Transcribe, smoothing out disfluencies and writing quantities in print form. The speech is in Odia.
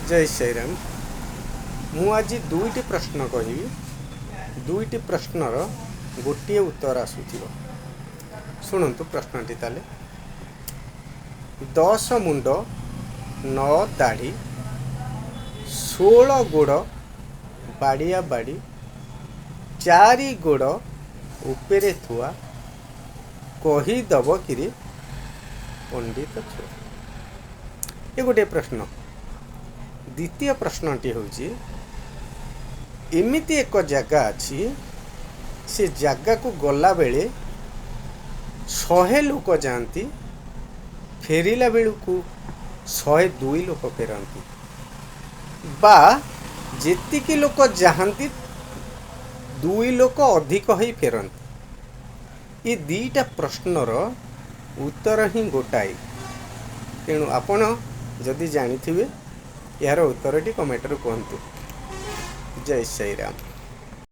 ଜୟ ଶ୍ରୀରାମ। ମୁଁ ଆଜି ଦୁଇଟି ପ୍ରଶ୍ନ କହିବି, ଦୁଇଟି ପ୍ରଶ୍ନର ଗୋଟିଏ ଉତ୍ତର ଆସୁଥିବ। ଶୁଣନ୍ତୁ ପ୍ରଶ୍ନଟି ତାହେଲେ। 10 ମୁଣ୍ଡ, 9 ଦାଢ଼ି, 16 ଗୋଡ଼, ବାଡ଼ିଆ ବାଡ଼ି, ଚାରି ଗୋଡ଼ ଉପରେ ଥୁଆ, କହିଦେବ କିରେ ପଣ୍ଡିତ ଛୁଆ? ଏ ଗୋଟିଏ ପ୍ରଶ୍ନ। ଦ୍ୱିତୀୟ ପ୍ରଶ୍ନଟି ହେଉଛି, ଏମିତି ଏକ ଜାଗା ଅଛି, ସେ ଜାଗାକୁ ଗଲାବେଳେ 100 ଲୋକ ଯାଆନ୍ତି, ଫେରିଲା ବେଳକୁ 102 ଲୋକ ଫେରନ୍ତି, ବା ଯେତିକି ଲୋକ ଯାଆନ୍ତି 2 ଲୋକ ଅଧିକ ହୋଇ ଫେରନ୍ତି। ଏ ଦୁଇଟା ପ୍ରଶ୍ନର ଉତ୍ତର ହିଁ ଗୋଟାଏ। ତେଣୁ ଆପଣ ଯଦି ଜାଣିଥିବେ, ଏହାର ଉତ୍ତରଟି କମେଣ୍ଟରେ କୁହନ୍ତୁ। ଜୟ ଶ୍ରୀରାମ।